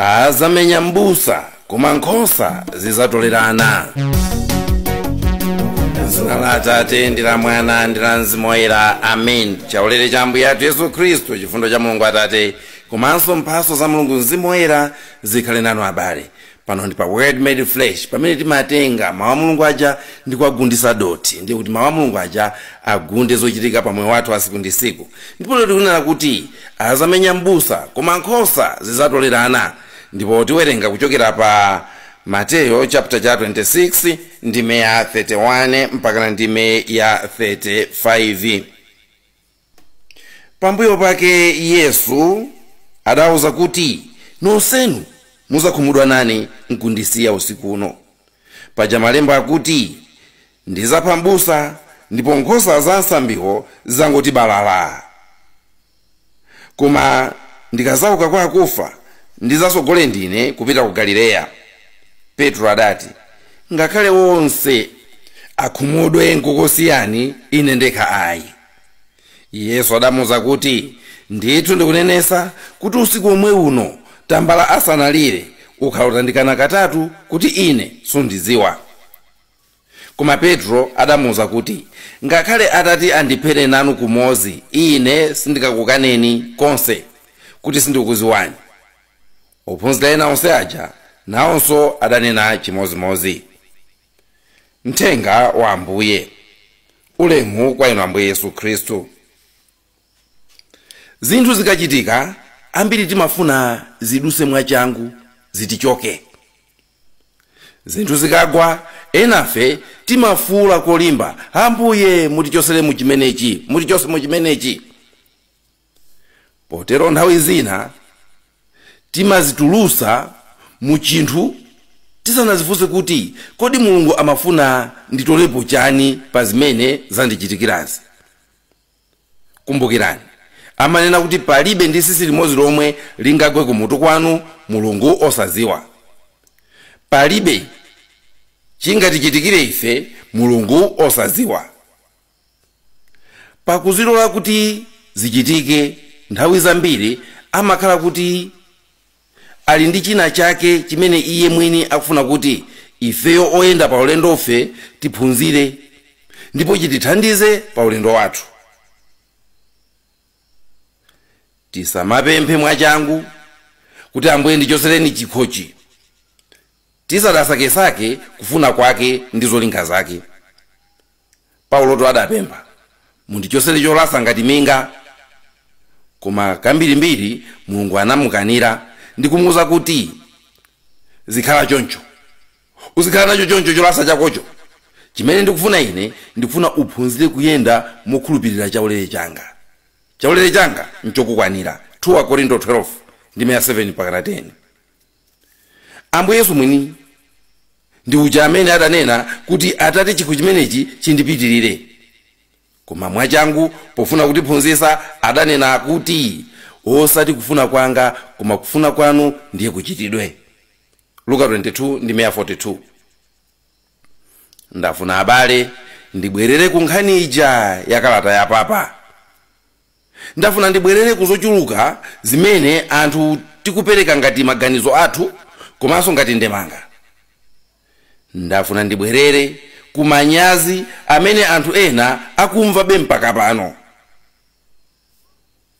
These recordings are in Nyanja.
Azamenya m'busa, koma nkhosa zizatolerana. Zina la Atate ndi la Mwana ndi la Mzimu Woyera, amen. Chaulere cha Ambuye athu Yesu Khristu, chifundo cha Mulungu Atate komanso mphatso za Mulungu Mzimu Woyera zikhale nanu abale. Pano ndi pa Word Made Flesh, pamene timatenga mawu a Mulungu aja ndi kuwagundisa dothi, ndiye kuti mawu a Mulungu aja agunde zochitika pa moyo wathu wa siku ndi siku. Ndipo lero tikunena kuti azamenya m'busa, koma nkhosa zizatolerana. Ndipo tiwerenga kuchokera pa Mateyo chapter cha 26 ndime ya 31 mpaka ndime ya 35. Pambuyo pake Yesu adawuza kuti, nonsenu muzakhumudwa nane nkundisiya usiku uno. Paja malemba akuti, ndizapha m'busa ndipo nkhosa za nsambiwo zangoti balala. Koma ndikazauka kwa akufa, ndizasogole ndine kupita ku Galileya. Petro adati, ngakhale wonse akhumudwe nkukusiyani, ine ndekha ayi. Yesu adamuwuza kuti, ndithu ndikunenesa kuti usiku omwe uno tambala asanalire ukhala utandikana katatu kuti ine sundidziwa. Koma Petro adamuwuza kuti, ngakhale atati andiphere nanu kumozi, ine sindikakukaneni konse kuti sindikukuziwani. Ophunzira ena onse aja nawonso adanena chimozimozi. Mthenga wa Ambuye. Ulemu kwa inu Ambuye Yesu Khristu. Zinthu zikachitika, ambiri timafuna ziduse mwachangu, zitichoke. Zinthu zikagwa, enafe timafuula kolimba, Ambuye mutichosere mu chimenechi, mutichose mu chimenechi. Potero nthawi zina timazitulusa mu chinthu tisanazifunse kuti kodi Mulungu amafuna nditolepo chani pa zimene zandichitikirazi. Kumbukirani, amanena kuti palibe ndi sisi limodzi lomwe lingagwe kumutu kwanu Mulungu osaziwa. Palibe chingatichitikire ife Mulungu osaziwa. Pakuzilola kuti zichitike, nthawi zambiri amakhala kuti ali ndi china chake chimene iye mwini akufuna kuti ifeyo oyenda pa ulendofe tiphunzire ndipo chitithandize pa ulendo wathu. Tisamapemphe mwachangu kuti Ambuye ndichosereni chikhochi, tisadasakesake kufuna kwake ndi zolinga zake. Pauloto adapempha, mundichosere cholasa ngati minga. Koma kambirimbiri Mulungu anamukanira ndi kumuwuza kuti zikhala choncho, uzikhala nacho choncho cholasa chakocho. Chimene ndikufuna ine, ndikufuna uphunzire kuyenda mokhulupirira chaulere changa. Chaulere changa nchokukwanira. 2 Akorinto 12 ndime ya 7 mpaka 10. Ambuye Yesu mwini ndi uja amene adanena kuti atate chikho chimenechi chindipitirire. Koma mwachangu pofuna kutiphunzitsa adanena kuti osati kufuna kwanga koma kufuna kwanu ndiye kuchitidwe. Luka 22 ndime ya 42. Ndafuna abale ndibwerere ku nkhani ija ya kalata ya papa. Ndafuna ndibwerere ku zochuluka zimene anthu tikupereka ngati maganizo athu komanso ngati ndemanga. Ndafuna ndibwerere ku manyazi amene anthu ena akumva be mpaka pano.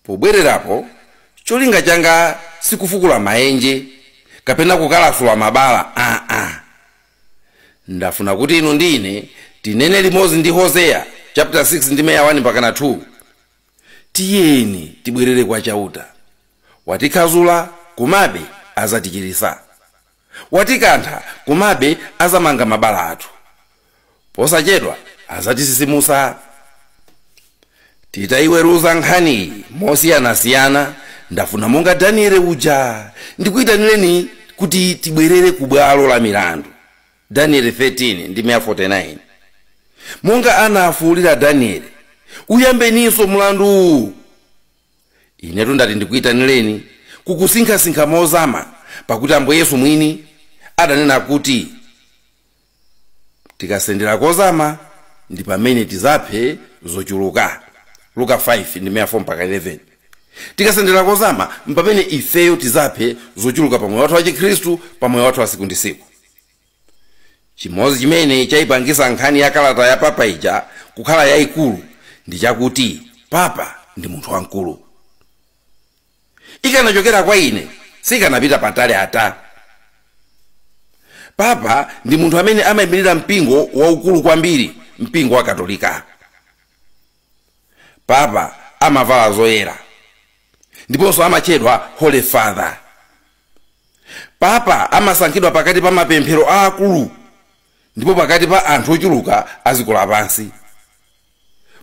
Pobwererapo, cholinga changa sikufukula maenje kapena kukalasula mabala, aa. Ndafuna kuti inu ndi ine tinene limodzi ndi Hosea chapter 6 ndime ya 1 mpaka 2. Tiyeni tibwerere kwa Chauta. Watikhazula komabe azatichirisa. Watikantha komabe azamanga mabala athu. Posachedwa azatisisimusa. Titayiweruza nkhani mosiyanasiyana, ndafuna monga Daniele uja ndikuyitanireni kuti tibwerere ku bwalo la milandu. Daniele 13 ndime ya 49. Monga anafuwulira Daniele, uyambeninso mlandu. Inetu ndati ndikuyitanireni kukusinkhasinkha mozama, pakuti Ambuye Yesu mwini adanena kuti tikasendera kozama ndi pamene tizaphe zochuluka. Luka 5 ndime ya 4 mpaka 11. Tikasendera kozama mpamene ifeyo tizaphe zochuluka pamoyo wathu wa Chikhristu, pamoyo wathu wa siku ndi siku. Chimodzi chimene chayipangisa nkhani ya kalata ya papa ija kukhala yayikulu ndi chakuti papa ndi munthu wamkulu. Ikanachokera kwa ine sikanapita patali ata. Papa ndi munthu amene amayimirira mpingo waukulu kwambiri, mpingo wa Katolika. Papa amavala zoyera ndiponso amatchedwa Holy Father. Papa amasankhidwa pakati pa mapemphero aakulu ndipo pakati pa anthu ochuluka a dziko lapansi.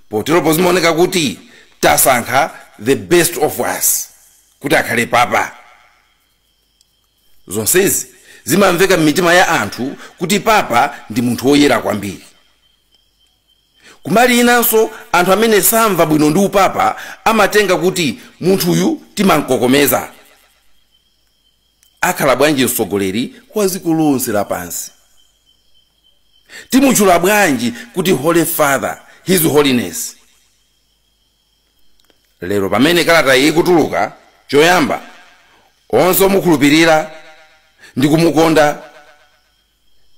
Potero pozimaoneka kuti tasankha the best of us kuti akhale papa. Zonsezi zimamveka m'mitima ya anthu kuti papa ndi munthu woyera kwambiri. Kumbali inanso, anthu amene samva bwino ndi upapa amatenga kuti munthuyu timamkokomeza. Akhala bwanji mtsogoleri wa dziko lonse lapansi? Timutchula bwanji kuti Holy Father, His Holiness? Lero pamene kalata iyi ikutuluka, choyamba onse omukhulupirira ndi kumukonda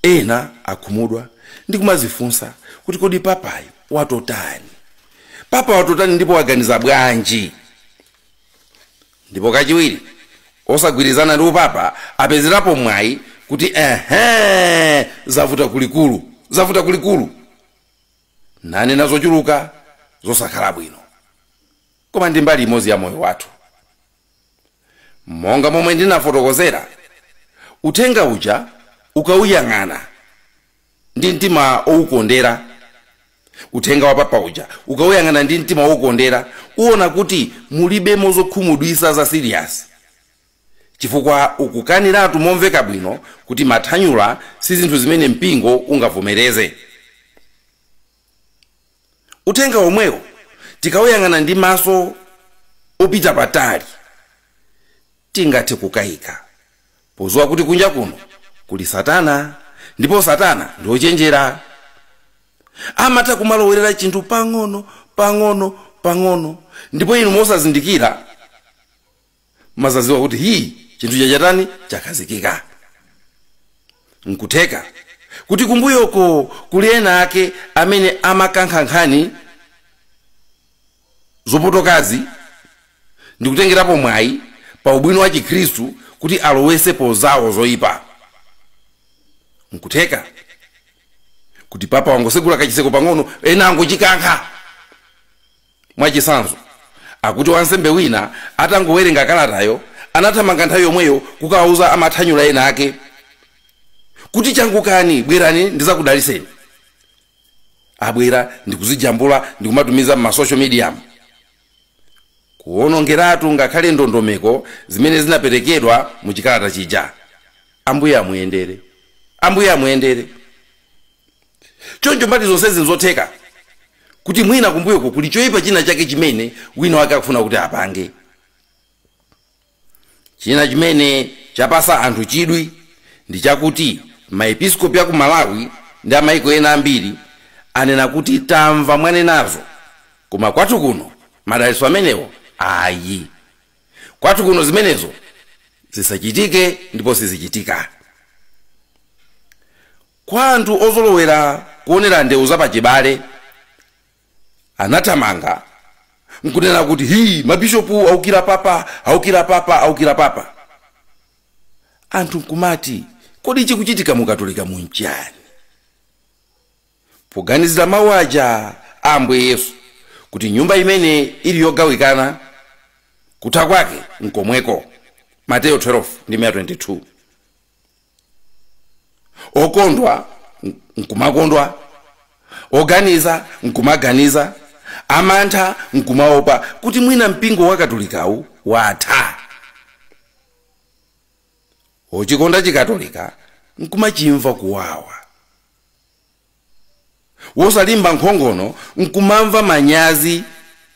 ena akhumudwa ndi kumazifunsa kuti kodi papayo watotani? Papa watotani ndipo waganiza bwanji? Ndipo kachiwiri, osagwirizana ndi upapa apezerapo mwayi kuti ehe, zavuta kulikulu, zavuta kulikulu, nanena zochuluka zosakhala bwino. Koma ndi mbali imodzi ya moyo wathu. Monga momwe ndinafotokozera, uthenga uja ukawuyang'ana ndi mtima owukondera, uthenga wa papa uja ukawuyang'ana ndi mtima owukondera, uwona kuti mulibemo zokhumudwitsa za serious, chifukwa ukukaniratu momveka bwino kuti mathanyula si zinthu zimene mpingo ungavomereze. Uthenga omwewo tikawuyang'ana ndi maso opita patali, tingathe kukayika podziwa kuti kunja kuno kuli Satana, ndipo Satana ndi ochenjera, amatha kumalowerera chinthu pang'ono pang'ono pang'ono, ndipo inu mosazindikira mazaziwa kuti hii, chinthu chachatani chakhazikika. Nkutheka kuti kumbuyoko kuli ena ake amene amakankha nkhani zopotokazi ndikutengerapo mwayi pa ubwino wa Chikhristu kuti alowesepo zawo zoyipa. Nkutheka kuti papa wangosegula kachiseko pang'ono, ena angochikankha. Mwachitsanzo, akuti wansembe wina atangowerenga kalatayo anathamanga nthawi yomweyo kukawuza amathanyula ena ake kuti changukani, bwerani ndizakudaliseni. Abwera ndikuzijambula ndikumatumiza m'ma social media, kuwonongeratu ngakhale ndondomeko zimene zinaperekedwa mu chikalata chija. Ambuye amuyendere, Ambuye amuyendere. Choncho mbali zonsezi nzotheka kuti mwina kumbuyoko kuli choyipa china chake chimene wina wake akufuna kuti apange. China chimene chapasa anthu chidwi ndi chakuti maepiskopi aku Malawi ndi amaiko ena ambiri anena kuti tamva mwanenazo, koma kwathu kuno madalitso amenewo ayi. Kwathu kuno zimenezo zisachitike ndipo sizichitika. Kwa anthu ozolowera kuonera ndewu zapachibale anathamanga nkunena kuti hi, mabishopu aukira papa, aukira papa, aukira papa. Anthu nkumati kodi chikuchitika mu Katolika munchani? Poganizira mawu aja a Ambuye Yesu kuti nyumba imene ili yogawikana kutha kwake nkomweko, Mateyo 12 ndi 22. Okondwa nkumakondwa, oganiza nkumaganiza, amantha nkumaopa kuti mwina mpingo wa Katolikawu watha. Ochikonda Chikatolika nkumachimva kuwawa, wosalimba nkhongono nkumamva manyazi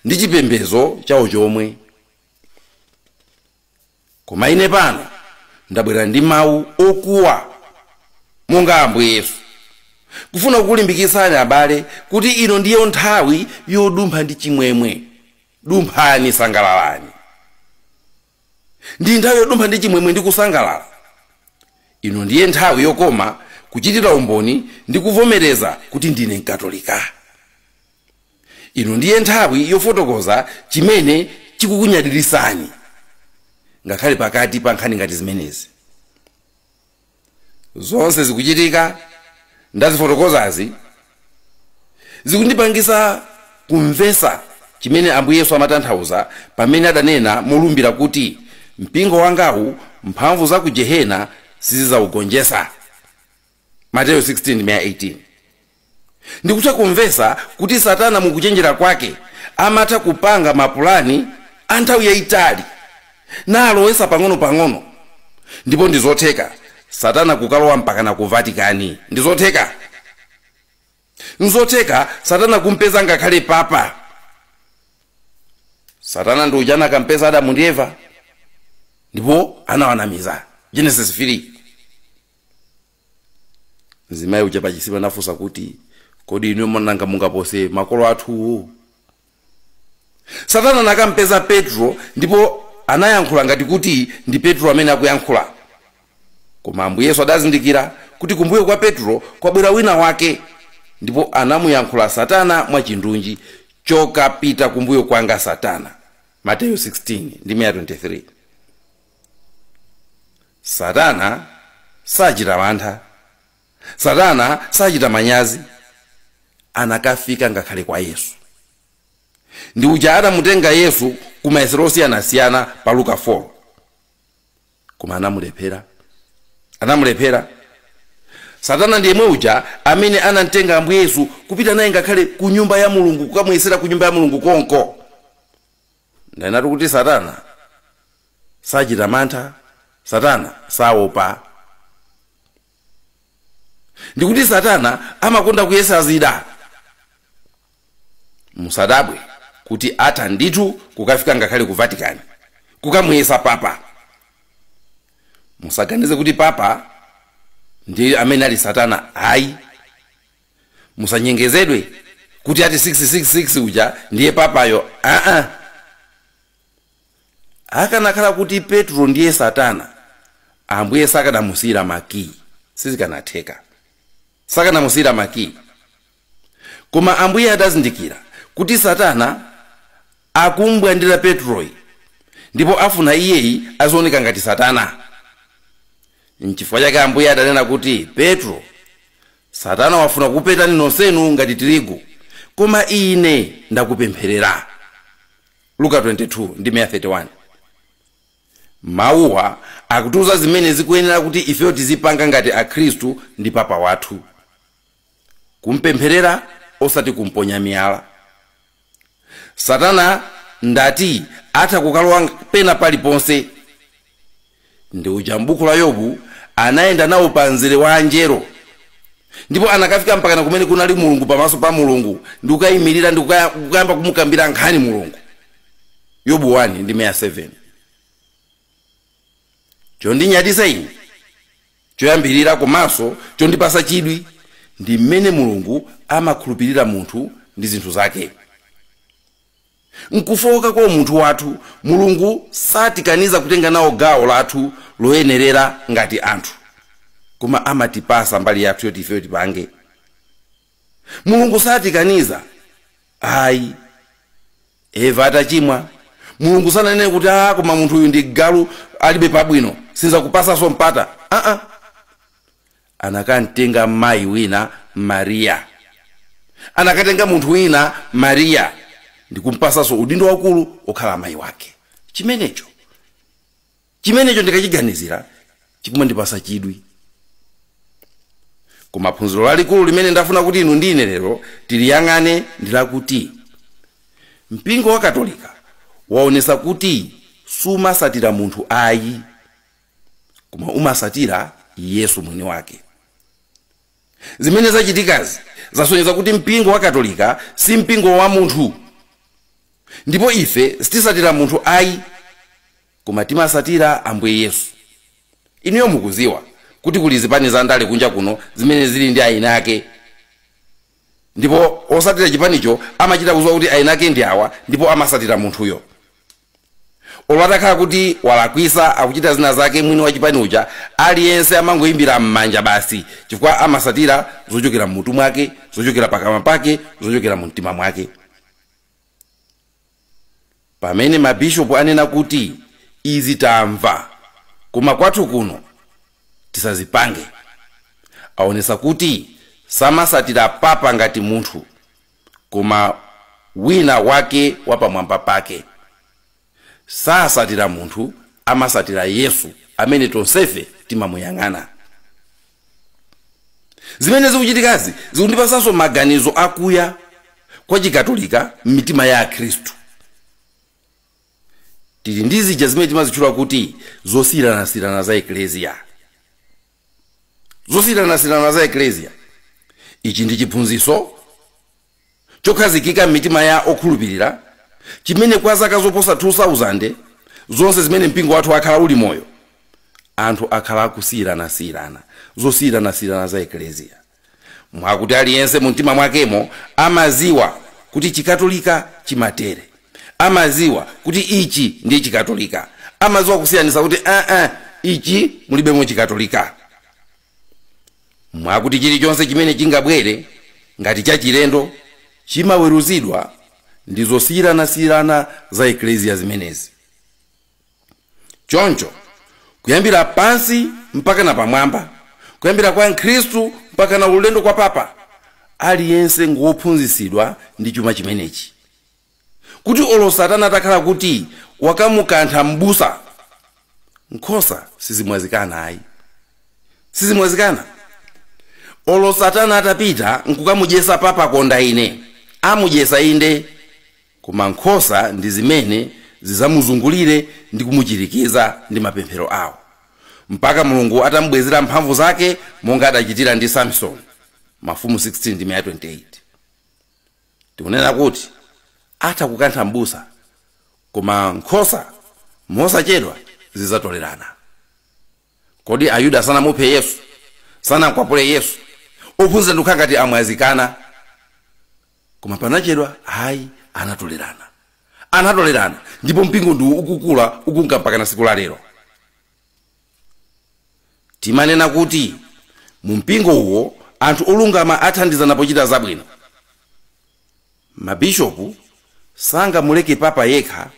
ndi chipembedzo chawo chomwe. Koma ine pano ndabwera ndi mawu okuwa monga Ambuye Yesu, kufuna kukulimbikitsani abale kuti ino ndiyo nthawi yodumpha ndi chimwemwe. Dumphani, sangalalani. Ndi nthawi yodumpha ndi chimwemwe ndi kusangalala. Ino ndiye nthawi yokoma kuchitira umboni ndi kuvomereza kuti ndine mkatolika. Ino ndiye nthawi yofotokoza chimene chikukunyadirisani ngakhale pakati pa nkhani ngati zimenezi. Zonse zikuchitika ndazifotokozazi zikundipangisa kumvesa chimene Ambuye Yesu amatanthauza pamene adanena molumbira kuti mpingo wangawu mphamvu za ku jehena sizidzawugonjetsa. Mateyu 16:18. Ndikutha kumvesa kuti Satana mukuchenjera kwake amatha kupanga mapulani a nthawi yayitali nalowesa pang'ono-pang'ono, ndipo ndizotheka Satana kukalowa mpakana ku Vatikani. Ndizotheka, nzotheka Satana kumpeza ngakhale papa. Satana ndi uja anakampeza Adamu ndi Eva ndipo anawanamiza. Genesis 3. Mzimayi uja pachisima anafunsa kuti kodi inu monanga mungapose makolo athuwo? Satana anakampeza Petro ndipo anayankhula ngati kuti ndi Petro amene akuyankhula, koma Ambuye Yesu adazindikira kuti kumbuyo kwa Petro kwabwera wina wake, ndipo anamuyankhula Satana mwachindunji, choka pita kumbuyo kwanga Satana. Mateyu 16:23. Satana sachita mantha, Satana sachita manyazi, anakafika ngakhale kwa Yesu. Ndi uja anamutenga Yesu kumayesero osiyanasiyana pa Luka 4, koma anamulephera. Satana ndiye yemwe uja amene anamtenga Ambuye Yesu kupita naye ngakhale ku nyumba ya Mulungu, kukamuyesera ku nyumba ya Mulungu konko. Ndanati kuti Satana sachita mantha, Satana saopa. Ndikuti Satana amakonda kuyesa zida. Musadabwe kuti atha ndithu kukafika ngakhale ku Vatikani kukamuyesa papa. Musaganize kuti papa ndi amene ali Satana, ayi. Musanyengezedwe kuti ati 666 uja ndiye papayo. Akanakhala kuti Petro ndiye Satana, Ambuye sakanamusiyira makiyi, sizikanatheka, sakanamusiyira makiyi. Koma Ambuye adazindikira kuti Satana akumbwandira Petroyi ndipo afuna iyeyi azioneka ngati Satana. Nchifukwa chake Ambuye adanena kuti Petro, Satana wafuna kupetani nonsenu ngati tirigu, koma ine ndakupempherera. Luka 22:31. Mawuwa akutiuza zimene zikuyenera kuti ifeyo tizipanga ngati Akhristu ndi papa wathu: kumpempherera osati kumponya miyala. Satana ndati atha kukalowa pena paliponse. Ndi uja m'buku la Yobu anayenda nawo pa mzere wa anjelo, ndipo anakafika mpakana kumene kunali Mulungu, pamaso pa Mulungu, ndi kukayimirira ndi kukayamba kumukambira nkhani Mulungu. Yobu 1:7. Chondinyadisa ine choyambirira komanso chondipasa chidwi ndi mmene Mulungu amakhulupirira munthu ndi zinthu zake. Nkufoka kwa munthu wathu, Mulungu satikaniza kutenga nawo gawo lathu loyenerera ngati anthu, koma amatipasa mbali yathu yoti ifeyo tipange. Mulungu satikaniza ayi. Eva atachimwa, Mulungu sananene kuti koma munthu uyu ndi galu, alibe pabwino, sinzakupasanso mpata. Anakamtenga mayi wina Mariya, anakatenga munthu wina Mariya ndikumpasanso udindo wakulu okhala mayi wake. Chimenecho ndikachiganizira chikumandipasa chidwi. Koma phunziro lalikulu limene ndafuna kuti inu ndine lero tiliyang'ane ndi lakuti mpingo wa Katolika waonesa kuti sumasatira munthu ayi, koma umasatira Yesu mwini wake. Zimene zachitikazi zasonyeza kuti mpingo wa Katolika si mpingo wa munthu, ndipo ife sitisatira munthu ayi, koma timasatira Ambuye Yesu. Inuyo mukuziwa kuti kuli zipani za ndale kunja kuno zimene zili ndi aina ake, ndipo osatira chipanicho amachita kuziwa kuti aina ake ndi awa, ndipo amasatira munthuyo. Olo atakhala kuti walakwisa akuchita zina zake mwini wa chipani uja, aliyense amangoyimbira m'manja basi, chifukwa amasatira zochokera mmutu mwake, zochokera pakamwa pake, zochokera mu mtima mwake. Pamene mabishopu anena kuti izi tamva, koma kwathu kuno tisazipange, aonesa kuti samasatira papa ngati munthu, koma wina wake wapamwamba pake. Sasatira munthu, amasatira Yesu amene tonsefe timamuyang'ana. Zimene zikuchitikazi zikundipasanso maganizo akuya kwa Chikatolika m'mitima ya Akhristu. Tili ndi zija zimene timazitchula kuti zosiyanasiyana za ekleziya. Zosiyanasiyana za ekleziya. Ichi ndi chiphunzitso chokhazikika m'mitima ya okhulupirira, chimene kwa zaka zoposa 2000 zonse zimene mpingo wathu akhala uli moyo, anthu akhala akusiyiranasiyirana zosiyiranasiyana za ekleziya, mwakuti aliyense mu mtima mwakemo amaziwa kuti Chikatolika chimatere, amaziwa kuti ichi ndiye Chikatolika, amaziwa kusiyanisa kuti ichi mulibemo Chikatolika. Mwakuti chilichonse chimene chingabwere ngati chachilendo chimaweruzidwa ndi zosiyiranasiyana za ekleziya zimenezi. Choncho kuyambira pansi mpaka na pamwamba, kuyambira kwa Mkhristu mpaka na ulendo kwa papa, aliyense ngophunzitsidwa ndi chuma chimenechi, kuti olo Satana atakhala kuti wakamukantha m'busa, nkhosa sizimwazikana ayi, sizimwazikana. Olo Satana atapita nkukamudyesa papa konda ine, amudyesa inde, koma nkhosa ndi zimene zizamuzungulire ndi kumuchirikiza ndi mapemphero awo, mpaka Mulungu atamubwezera mphamvu zake monga adachitira ndi Samson, Mafumu 16:28. Tikunena kuti atha kukantha m'busa, koma nkhosa mosachedwa zidzatolerana. Kodi Ayuda sanamuphe Yesu, sanamkwapule Yesu, ophunzira ndikukhala ngati amwazikana, koma panachedwa hayi, anatolerana, anatolerana, ndipo mpingo ndi ukukula ukunka mpaka na siku la lero. Timanena kuti mu mpingo uwo anthu olungama athandizana pochita zabwino. Mabishopu sangamuleke papa yekha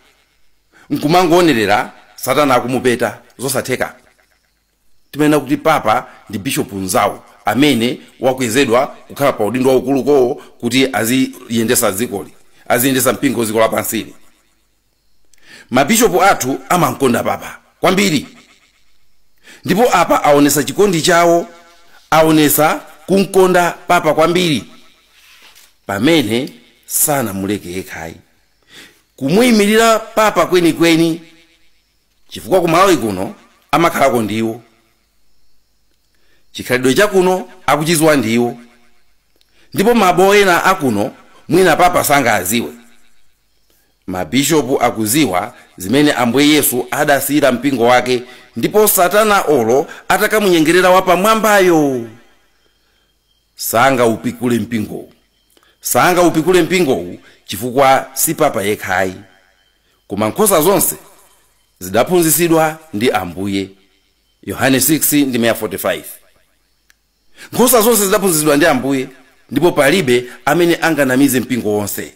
nkumangoonerera Satana akumupeta, zosatheka. Timanena kuti papa ndi bishopu nzawo amene wakwezedwa kukhala pa udindo waukulukowo kuti aziyendesa dzikoli, aziyendesa mpingo dziko lapansili. Mabishopu athu amankonda papa kwambiri, ndipo apa aonesa chikondi chawo, aonesa kunkonda papa kwambiri pamene sanamuleke yekhayi, kumuyimirira papa kwenikweni, chifukwa ku Malawi kuno amakhalako ndiwo, chikhalidwe chakuno akuchidziwa ndiwo, ndipo mabo ena akuno mwina papa sangaziwe. Mabishopu akuziwa zimene Ambuye Yesu adasiyira mpingo wake, ndipo Satana olo atakamunyengerera wapamwambayo sangaupikule mpingowu, sangaupikule mpingowu, chifukwa si papa yekhayi, koma nkhosa zonse zidaphunzitsidwa ndi Ambuye. Yohane 6:45. Nkhosa zonse zidaphunzitsidwa ndi Ambuye, ndipo palibe amene anganamize mpingo wonse.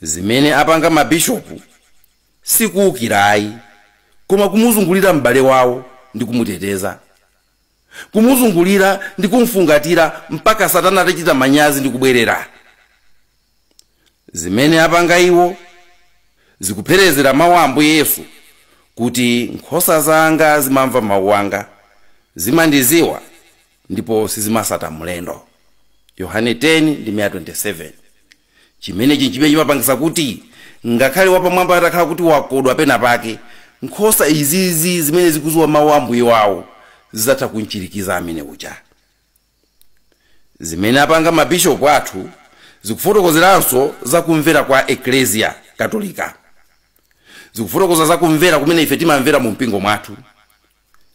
Zimene apanga mabishopu sikuwukirayi, koma kumuzungulira m'bale wawo ndi kumuteteza, kumuzungulira ndi kumfungatira mpaka Satana atachita manyazi ndi kubwerera. Zimene apanga iwo zikupherezera mawu a Ambuye Yesu kuti nkhosa zanga zimamva mawu anga, zimandiziwa ndipo sizimasata mlendo. Yohane 10:27. Chimenechi chimene chimapangisa kuti ngakhale wapamwamba atakhala kuti wakodwa pena pake, nkhosa izizi zimene zikuziwa mawu a Ambuye wawo zidzatha kunchirikiza amene uja. Zimene apanga mabishopu athu zikufotokozeranso zakumvera kwa Ekleziya Katolika, zikufotokoza zakumvera kumene ife timamvera mu mpingo mwathu.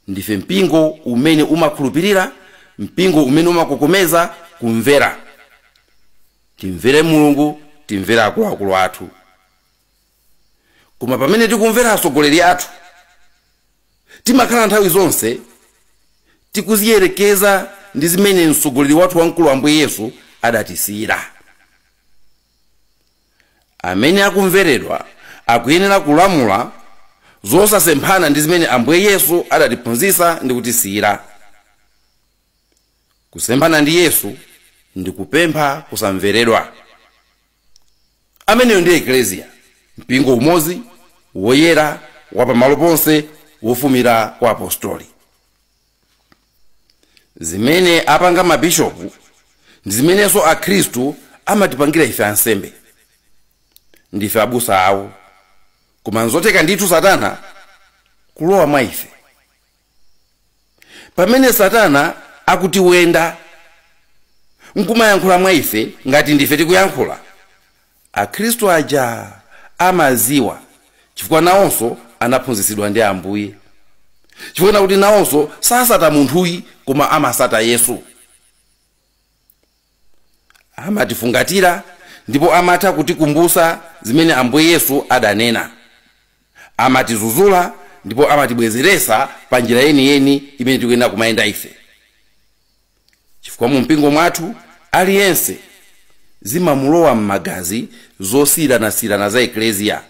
Ndife mpingo umene umakhulupirira, mpingo umene umakokomeza kumvera. Timvere Mulungu, timvere akuluakulu athu. Koma pamene tikumvera atsogoleri athu, timakhala nthawi zonse tikuziyerekeza ndi zimene mtsogoleri wathu wamkulu Ambuye Yesu adatisiyira. Amene akumveredwa akuyenera kulamula zosasemphana ndi zimene Ambuye Yesu adatiphunzitsa ndi kutisiyira. Kusemphana ndi Yesu ndi kupempha kusamveredwa. Ameneyo ndi Eklesia, mpingo umodzi woyera wapamalo ponse wofumira kwa apostoli. Zimene apanga mabishopu ndi zimenenso akhristu amatipangira ife ansembe. Ndife abusa awo, koma nzotheka ndithu Satana kulowa mwa ife. Pamene Satana akutiwenda nkumayankhula mwa ife ngati ndife tikuyankhula, akhristu aja amaziwa, chifukwa nawonso anaphunzitsidwa ndi Ambuye, chifukwa kuti nawonso sasata munthuyi koma amasata Yesu. Amatifungatira ndipo amatha kutikumbutsa zimene Ambuye Yesu adanena. Amatizuzula ndipo amatibwezeresa pa njira yeniyeni imene tikuyenera kumayenda ife, chifukwa mu mpingo mwathu aliyense zimamulowa m'magazi zosiyiranasiyirana za eklesia,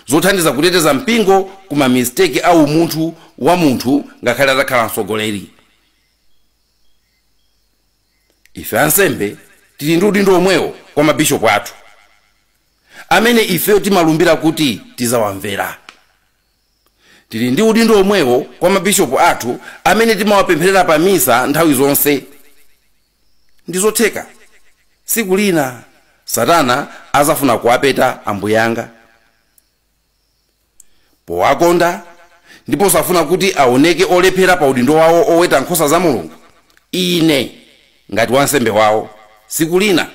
zothandiza kuteteza mpingo kuma mistake au munthu wa munthu ngakhale atakhala mtsogoleri. Ife ansembe tili ndi udindo omwewo kwa mabishopu athu, amene ifeyo timalumbira kuti tizawamvera. Tili ndi udindo omwewo kwa mabishopu athu amene timawapempherera pa misa nthawi zonse. Ndizotheka tsiku lina Satana azafuna kuwapeta ambuye anga powakonda, ndipo safuna kuti aoneke olephera pa udindo wawo oweta nkhosa za Mulungu. Ine ngati wansembe wawo tsiku lina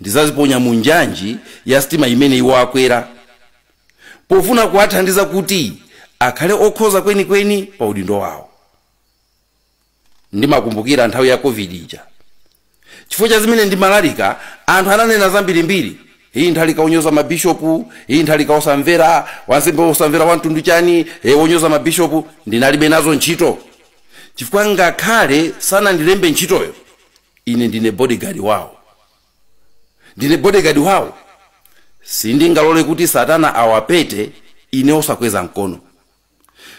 ndizaziponya mu njanji ya sitima imene iwo akwera, pofuna kuwathandiza kuti akhale okhoza kwenikweni pa udindo wawo. Ndimakumbukira nthawi ya COVID ija, chifukwa cha zimene ndimalalika anthu ananena zambirimbiri. Iyi nthawi kaonyoza mabishopu, iyi nthawi kaosamvera wansembe, osamvera wamtundu chani, wonyoza mabishopu. Ndinalibe nazo ntchito, chifukwa ngakhale sanandilembe ntchitoyo, ine ndine bodyguard wawo, ndine bodyguard wawo. Sindingalole kuti Satana awapete ine osakweza mkono.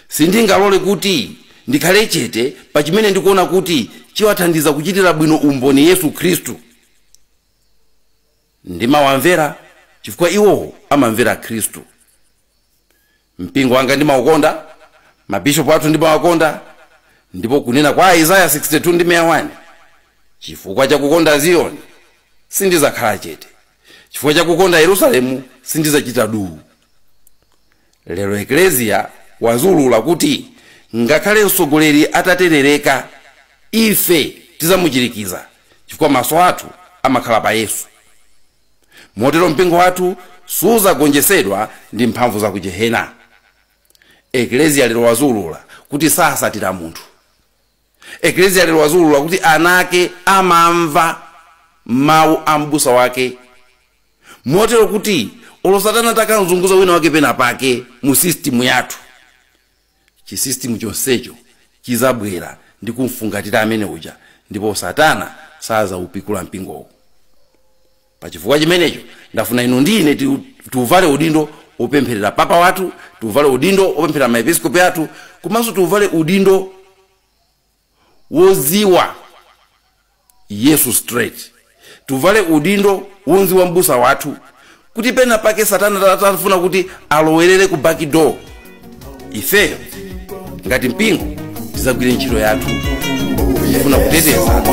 Sindingalole kuti ndikhale chete pa chimene ndikuona kuti chiwathandiza kuchitira bwino umboni Yesu Khristu. Ndimawamvera chifukwa iwowo amamvera Khristu. Mpingo wanga ndimaukonda, mabishopu athu ndimawakonda, ndipo kunena kwa Isaya 62 ndi 1, chifukwa chakukonda Ziyoni sindizakhala chete, chifukwa chakukonda Yerusalemu sindizachita duu. Lero Eklesia wazulula kuti ngakhale mtsogoleri ataterereka, ife tizamuchirikiza, chifukwa maso athu amakhala pa Yesu. Motero mpingo wathu suzagonjetsedwa ndi mphamvu za ku jehena. Eklesia lero wazulula kuti sasatira munthu. Eklesia lero wazulula kuti ana ake amamva mawu a mbusa wake, motero kuti olo Satana takamzunguza wina wake pena pake mu sistimu yathu, chisistimu chonsecho chizabwera ndi kumfungatira amene uja, ndipo Satana sazaupikula mpingowo. Pachifukwa chimenecho ndafuna inu ndine tiuvale udindo opempherera papa wathu, tiuvale udindo opempherera maepiskopi athu, komanso tiuvale udindo woziwa Yesu straight, tiuvale udindo wonziwa mbusa wathu, kuti pena pake Satana atafuna kuti alowerere ku back door, ifeyo ngati mpingo tizagwire ntchito yathu kufuna kuteteza.